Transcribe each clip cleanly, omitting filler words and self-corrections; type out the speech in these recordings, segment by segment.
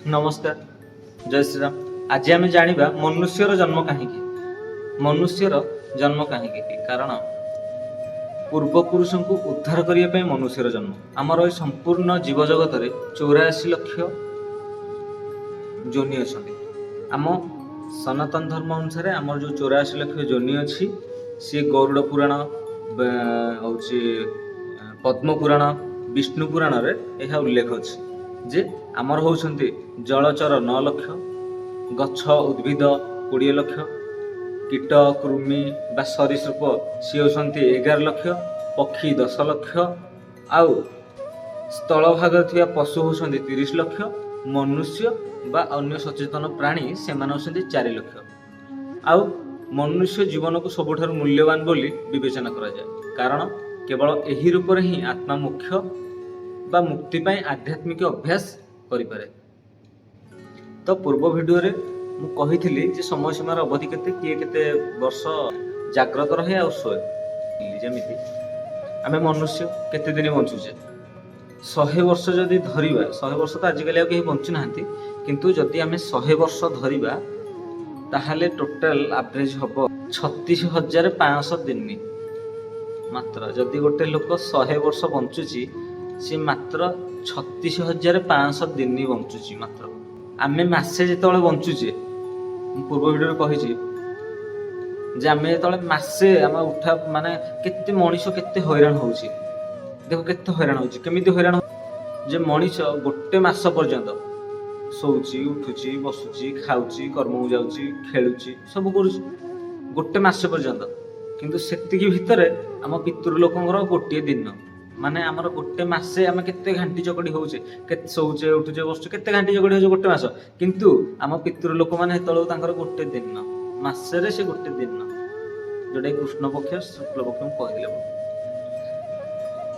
ନମସ୍କାର, ଜୟ ଶ୍ରୀରାମ। ଆଜି ଆମେ ଜାଣିବା ମନୁଷ୍ୟର ଜନ୍ମ କାହିଁକି। ମନୁଷ୍ୟର ଜନ୍ମ କାହିଁକି? କାରଣ ପୂର୍ବପୁରୁଷଙ୍କୁ ଉଦ୍ଧାର କରିବା ପାଇଁ ମନୁଷ୍ୟର ଜନ୍ମ। ଆମର ଏ ସମ୍ପୂର୍ଣ୍ଣ ଜୀବଜଗତରେ 84 ଲକ୍ଷ ଯୋନି ଅଛନ୍ତି। ଆମ ସନାତନ ଧର୍ମ ଅନୁସାରେ ଆମର ଯେଉଁ 84 ଲକ୍ଷ ଯୋନି ଅଛି, ସିଏ ଗରୁଡ଼ ପୁରାଣ ହେଉଛି, ପଦ୍ମ ପୁରାଣ, ବିଷ୍ଣୁ ପୁରାଣରେ ଏହା ଉଲ୍ଲେଖ ଅଛି ଯେ ଆମର ହେଉଛନ୍ତି ଜଳଚର 9 ଲକ୍ଷ, ଗଛ ଉଦ୍ଭିଦ 20 ଲକ୍ଷ, କୀଟ କୃମି ବା ସରୀସୃପ ସିଏ ହେଉଛନ୍ତି 11 ଲକ୍ଷ, ପକ୍ଷୀ 10 ଲକ୍ଷ, ଆଉ ସ୍ଥଳ ଭାଗରେ ଥିବା ପଶୁ ହେଉଛନ୍ତି 30 ଲକ୍ଷ, ମନୁଷ୍ୟ ବା ଅନ୍ୟ ସଚେତନ ପ୍ରାଣୀ ସେମାନେ ହେଉଛନ୍ତି 4 ଲକ୍ଷ। ଆଉ ମନୁଷ୍ୟ ଜୀବନକୁ ସବୁଠାରୁ ମୂଲ୍ୟବାନ ବୋଲି ବିବେଚନା କରାଯାଏ, କାରଣ କେବଳ ଏହି ରୂପରେ ହିଁ ଆତ୍ମା ମୋକ୍ଷ ବା ମୁକ୍ତି ପାଇଁ ଆଧ୍ୟାତ୍ମିକ ଅଭ୍ୟାସ କରିପାରେ। ତ ପୂର୍ବ ଭିଡ଼ିଓରେ ମୁଁ କହିଥିଲି ଯେ ସମୟ ସୀମାର ଅବଧି କେତେ, କିଏ କେତେ ବର୍ଷ ଜାଗ୍ରତ ରହେ ଆଉ ଶୋଏ। ଯେମିତି ଆମେ ମନୁଷ୍ୟ କେତେ ଦିନ ବଞ୍ଚୁଛେ? 100 ବର୍ଷ ଯଦି ଧରିବା, 100 ବର୍ଷ ତ ଆଜିକାଲି ଆଉ କେହି ବଞ୍ଚୁନାହାନ୍ତି, କିନ୍ତୁ ଯଦି ଆମେ 100 ବର୍ଷ ଧରିବା, ତାହେଲେ ଟୋଟାଲ ଆଭରେଜ ହବ 36,500 ଦିନ ମାତ୍ର। ଯଦି ଗୋଟେ ଲୋକ 100 ବର୍ଷ ବଞ୍ଚୁଛି, ସିଏ ମାତ୍ର 36,500 ଦିନ ବଞ୍ଚୁଛି ମାତ୍ର। ଆମେ ମାସେ ଯେତେବେଳେ ବଞ୍ଚୁଛେ, ମୁଁ ପୂର୍ବ ଭିଡ଼ିଓରେ କହିଛି ଯେ ଆମେ ଯେତେବେଳେ ମାସେ ଆମେ ଉଠା, ମାନେ କେତେ ମଣିଷ କେତେ ହଇରାଣ ହଉଛି ଦେଖ, କେତେ ହଇରାଣ ହଉଛି, କେମିତି ହଇରାଣ ଯେ ମଣିଷ ଗୋଟେ ମାସ ପର୍ଯ୍ୟନ୍ତ ଶୋଉଛି, ଉଠୁଛି, ବସୁଛି, ଖାଉଛି, କର୍ମକୁ ଯାଉଛି, ଖେଳୁଛି, ସବୁ କରୁଛି ଗୋଟେ ମାସ ପର୍ଯ୍ୟନ୍ତ। କିନ୍ତୁ ସେତିକି ଭିତରେ ଆମ ପିତୃ ଲୋକଙ୍କର ଗୋଟିଏ ଦିନ, ମାନେ ଆମର ଗୋଟେ ମାସେ ଆମେ କେତେ ଘାଣ୍ଟି ଚକଟି ହଉଛେ, କେତେ ଶୋଉଛେ, ଉଠୁଛେ, ବସୁଛେ, କେତେ ଘାଣ୍ଟି ଚକଟି ହଉଛେ ଗୋଟେ ମାସ। କିନ୍ତୁ ଆମ ପିତୃ ଲୋକମାନେ ସେତେବେଳକୁ ତାଙ୍କର ଗୋଟେ ଦିନ, ମାସରେ ସେ ଗୋଟେ ଦିନ, ଯୋଉଟାକି କୃଷ୍ଣ ପକ୍ଷ ଶୁକ୍ଳ ପକ୍ଷ ମୁଁ କହିଥିଲି ଆପଣଙ୍କୁ।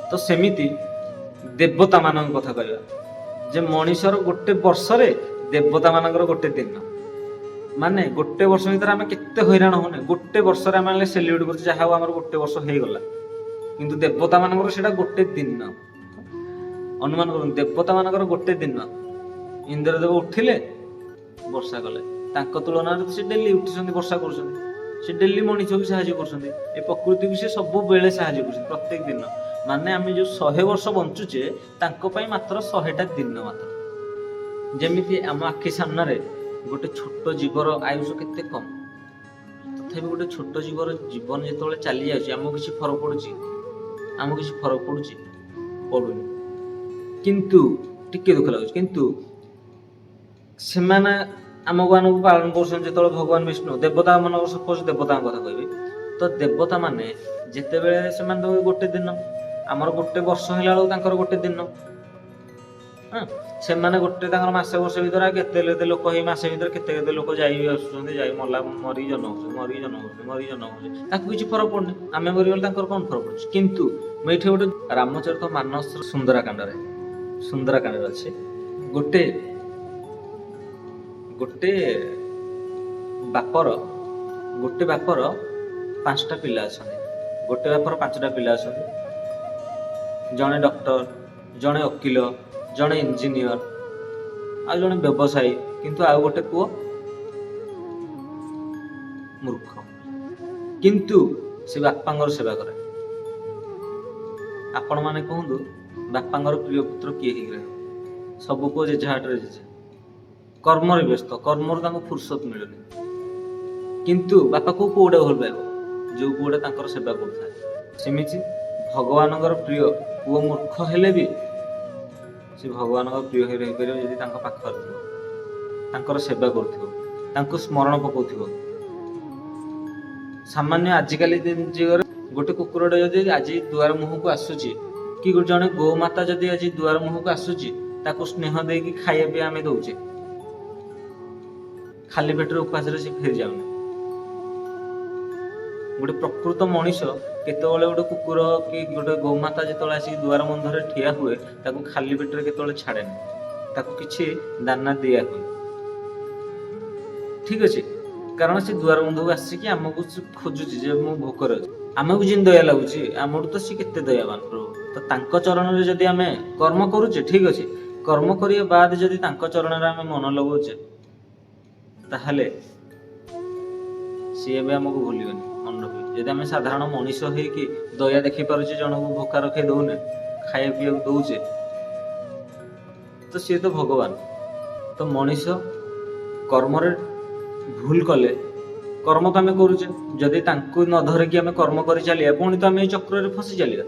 ତ ସେମିତି ଦେବତା ମାନଙ୍କ କଥା କହିବା ଯେ ମଣିଷର ଗୋଟେ ବର୍ଷରେ ଦେବତା ମାନଙ୍କର ଗୋଟେ ଦିନ। ମାନେ ଗୋଟେ ବର୍ଷ ଭିତରେ ଆମେ କେତେ ହଇରାଣ ହଉନେ। ଗୋଟେ ବର୍ଷରେ ଆମେ ସେଲ୍ୟୁଟ୍ କରୁଛେ, ଯାହା ହଉ ଆମର ଗୋଟେ ବର୍ଷ ହେଇଗଲା। କିନ୍ତୁ ଦେବତା ମାନଙ୍କର ସେଇଟା ଗୋଟେ ଦିନ। ଅନୁମାନ କରନ୍ତୁ, ଦେବତା ମାନଙ୍କର ଗୋଟେ ଦିନ। ଇନ୍ଦ୍ରଦେବ ଉଠିଲେ, ବର୍ଷା କଲେ। ତାଙ୍କ ତୁଳନାରେ ତ ସେ ଡେଲି ଉଠୁଛନ୍ତି, ବର୍ଷା କରୁଛନ୍ତି। ସେ ଡେଲି ମଣିଷକୁ ସାହାଯ୍ୟ କରୁଛନ୍ତି, ଏ ପ୍ରକୃତିକୁ ସେ ସବୁବେଳେ ସାହାଯ୍ୟ କରୁଛନ୍ତି ପ୍ରତ୍ୟେକ ଦିନ। ମାନେ ଆମେ ଯୋଉ 100 ବର୍ଷ ବଞ୍ଚୁଛେ, ତାଙ୍କ ପାଇଁ ମାତ୍ର 100ଟା ଦିନ ମାତ୍ର। ଯେମିତି ଆମ ଆଖି ସାମ୍ନାରେ ଗୋଟେ ଛୋଟ ଜୀବର ଆୟୁଷ କେତେ କମ୍, ତଥାପି ଗୋଟେ ଛୋଟ ଜୀବର ଜୀବନ ଯେତେବେଳେ ଚାଲି ଯାଉଛି, ଆମକୁ କିଛି ଫରକ ପଡୁଛି? ଆମକୁ କିଛି ଫରକ ପଡୁଛି? ପଡୁନି। କିନ୍ତୁ ଟିକେ ଦୁଃଖ ଲାଗୁଛି। କିନ୍ତୁ ସେମାନେ ଆମକୁ ମାନଙ୍କୁ ପାଳନ କରୁଛନ୍ତି ଯେତେବେଳେ ଭଗବାନ ବିଷ୍ଣୁ, ଦେବତା ମାନଙ୍କ, ସପୋଜ ଦେବତାଙ୍କ କଥା କହିବି, ତ ଦେବତା ମାନେ ଯେତେବେଳେ ସେମାନେ ତ ଗୋଟେ ଦିନ, ଆମର ଗୋଟେ ବର୍ଷ ହେଲା ବେଳକୁ ତାଙ୍କର ଗୋଟେ ଦିନ। ହଁ, ସେମାନେ ଗୋଟେ ତାଙ୍କର ମାସେ ବର୍ଷ ଭିତରେ କେତେ କେତେ ଲୋକ ହେଇ ମାସେ ଭିତରେ କେତେ କେତେ ଲୋକ ଯାଇ ଆସୁଛନ୍ତି, ଯାଇ ମଲା, ମରିକି ଜନ୍ମ ହଉଛନ୍ତି, ମରିକି ଜନ୍ମ ହଉଛନ୍ତି, ମରିକି ଜନ୍ମ ହଉଛନ୍ତି। ତାଙ୍କୁ କିଛି ଫରକ ପଡୁନି। ଆମେ ମରିଗଲେ ତାଙ୍କର କଣ ଫରକ ପଡୁଛି? କିନ୍ତୁ ମୁଁ ଏଇଠି ଗୋଟେ ରାମଚରିତ ମାନସ ସୁନ୍ଦରାକାଣ୍ଡରେ ଅଛି, ଗୋଟେ ଗୋଟେ ବାପର ଗୋଟେ ବାପର ପାଞ୍ଚଟା ପିଲା ଅଛନ୍ତି। ଗୋଟେ ବାପର ପାଞ୍ଚଟା ପିଲା ଅଛନ୍ତି। ଜଣେ ଡକ୍ଟର, ଜଣେ ଓକିଲ, ଜଣେ ଇଞ୍ଜିନିୟର, ଆଉ ଜଣେ ବ୍ୟବସାୟୀ। କିନ୍ତୁ ଆଉ ଗୋଟେ ପୁଅ ମୂର୍ଖ, କିନ୍ତୁ ସେ ବାପାଙ୍କର ସେବା କରେ। ଆପଣମାନେ କୁହନ୍ତୁ, ବାପାଙ୍କର ପ୍ରିୟ ପୁତ୍ର କିଏ ହେଇକି ରହିବ? ସବୁ ପୁଅ ଯେଝା ବାଟରେ ଯେଝା କର୍ମରେ ବ୍ୟସ୍ତ, କର୍ମରୁ ତାଙ୍କୁ ଫୁର୍ସତ ମିଳୁନି। କିନ୍ତୁ ବାପା କୋଉ ପୁଅଟା ଭଲ ପାଇବ? ଯୋଉ ପୁଅଟା ତାଙ୍କର ସେବା କରୁଥାଏ। ସେମିତି ଭଗବାନଙ୍କର ପ୍ରିୟ ପୁଅ ମୂର୍ଖ ହେଲେ ବି ସେ ଭଗବାନଙ୍କ ପ୍ରିୟ ହେଇ ରହିପାରିବ, ଯଦି ତାଙ୍କ ପାଖରେ ଥିବ, ତାଙ୍କର ସେବା କରୁଥିବ, ତାଙ୍କୁ ସ୍ମରଣ ପକଉଥିବ। ସାମାନ୍ୟ ଆଜିକାଲି ଯୁଗରେ ଗୋଟେ କୁକୁରଟେ ଯଦି ଆଜି ଦୁଆର ମୁହଁକୁ ଆସୁଛି କି ଗୋଟେ ଜଣେ ଗୋମାତା ଯଦି ଆଜି ଦୁଆର ମୁହଁକୁ ଆସୁଛି, ତାକୁ ସ୍ନେହ ଦେଇକି ଖାଇବା ପିଇବା ଆମେ ଦଉଛେ। ଖାଲି ପେଟରେ ଉପାସରେ ସେ ଫେରି ଯାଉନି। ଗୋଟେ ପ୍ରକୃତ ମଣିଷ କେତେବେଳେ ଗୋଟେ କୁକୁର କି ଗୋଟେ ଗୋମାତା ଯେତେବେଳେ ଆସିକି ଦୁଆର ବନ୍ଧରେ ଠିଆ ହୁଏ, ତାକୁ ଖାଲି ପେଟରେ କେତେବେଳେ ଛାଡ଼େନି। ତାକୁ କିଛି ଦାନା ଦିଆ ହୁଏ, ଠିକ ଅଛି? କାରଣ ସେ ଦୁଆର ବନ୍ଧକୁ ଆସିକି ଆମକୁ ସେ ଖୋଜୁଛି ଯେ ମୁଁ ଭୋକରେ ଅଛି। ଆମକୁ ଯେମିତି ଦୟା ଲାଗୁଛି, ଆମଠୁ ତ ସେ କେତେ ଦୟାବାନ ପ୍ରଭୁ। ତ ତାଙ୍କ ଚରଣରେ ଯଦି ଆମେ କର୍ମ କରୁଛେ, ଠିକ ଅଛି। କର୍ମ କରିବା ବାଦ ଯଦି ତାଙ୍କ ଚରଣରେ ଆମେ ମନ ଲଗାଉଛେ, ତାହେଲେ ସିଏ ବି ଆମକୁ ଭୁଲିବେନି। ମନେ ରଖିବେ, ଯଦି ଆମେ ସାଧାରଣ ମଣିଷ ହେଇକି ଦୟା ଦେଖିପାରୁଛେ, ଜଣକୁ ଭୋକା ରଖେଇ ଦଉନେ, ଖାଇବା ପିଇବାକୁ ଦଉଛେ, ତ ସିଏ ତ ଭଗବାନ। ତ ମଣିଷ କର୍ମରେ ଭୁଲ କଲେ, କର୍ମ ତ ଆମେ କରୁଛେ, ଯଦି ତାଙ୍କୁ ନ ଧରିକି ଆମେ କର୍ମ କରି ଚାଲିବା, ପୁଣି ତ ଆମେ ଏଇ ଚକ୍ରରେ ଫସି ଚାଲିବା।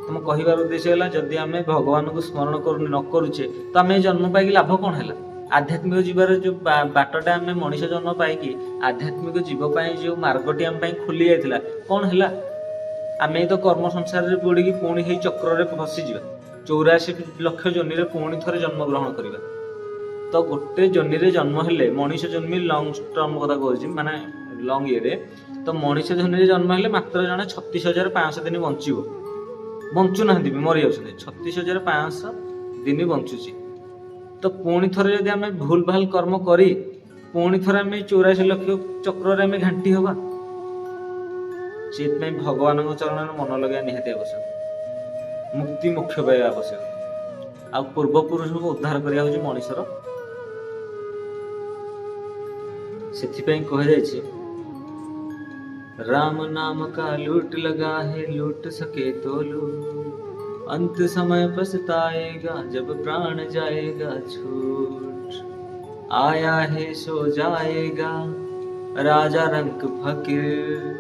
ତମ କହିବାର ଉଦ୍ଦେଶ୍ୟ ହେଲା, ଯଦି ଆମେ ଭଗବାନଙ୍କୁ ସ୍ମରଣ କରୁନି, ନ କରୁଛେ, ତ ଆମେ ଏ ଜନ୍ମ ପାଇକି ଲାଭ କ'ଣ ହେଲା? ଆଧ୍ୟାତ୍ମିକ ଯିବାର ଯୋଉ ବାଟଟା, ଆମେ ମଣିଷ ଜନ୍ମ ପାଇକି ଆଧ୍ୟାତ୍ମିକ ଜୀବ ପାଇଁ ଯୋଉ ମାର୍ଗଟି ଆମ ପାଇଁ ଖୋଲି ଯାଇଥିଲା, କ'ଣ ହେଲା? ଆମେ ତ କର୍ମ ସଂସାରରେ ପଡ଼ିକି ପୁଣି ହେଇ ଚକ୍ରରେ ଫସିଯିବା, 84 ଲକ୍ଷ ଯୋନିରେ ପୁଣି ଥରେ ଜନ୍ମଗ୍ରହଣ କରିବା। ତ ଗୋଟେ ଯୋନିରେ ଜନ୍ମ ହେଲେ, ମଣିଷ ଜନ୍ମି, ଲଙ୍ଗ ଟର୍ମ କଥା କହୁଛି, ମାନେ ଲଙ୍ଗ ଇଏରେ, ତ ମଣିଷ ଯୋନିରେ ଜନ୍ମ ହେଲେ ମାତ୍ର ଜଣେ 36,500 ଦିନ ବଞ୍ଚିବ। ବଞ୍ଚୁନାହାନ୍ତି ବି, ମରିଯାଉଛନ୍ତି। 36,500 ଦିନ ବଞ୍ଚୁଛି। ତ ପୁଣି ଥରେ ଯଦି ଆମେ ଭୁଲ ଭାଲ କର୍ମ କରି ପୁଣି ଥରେ ଆମେ 84 ଲକ୍ଷ ଚକ୍ରରେ ଆମେ ଘାଣ୍ଟି ହବା। ସେଇଥିପାଇଁ ଭଗବାନଙ୍କ ଚରଣରେ ମନ ଲଗାଇବା ନିହାତି ଆବଶ୍ୟକ, ମୁକ୍ତି ମୋକ୍ଷ ପାଇବା ଆବଶ୍ୟକ। ଆଉ ପୂର୍ବପୁରୁଷଙ୍କୁ ଉଦ୍ଧାର କରିବା ହେଉଛି ମଣିଷର। ସେଥିପାଇଁ କୁହାଯାଇଛି, "राम नाम का लूट लगा है, लूट सके तो लूट। अंत समय पछताएगा, जब प्राण जाएगा छूट। आया है सो जाएगा, राजा रंक फकीर।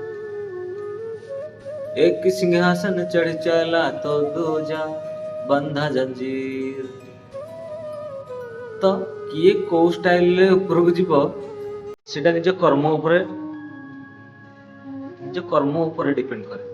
एक सिंहासन चढ़ चला तो दूजा बंधा जंजीर।" ତ କିଏ କୋଉ ଷ୍ଟାଇଲରେ ଉପରକୁ ଯିବ, ସେଟା ନିଜ କର୍ମ ଉପରେ ଡିପେଣ୍ଡ କରେ।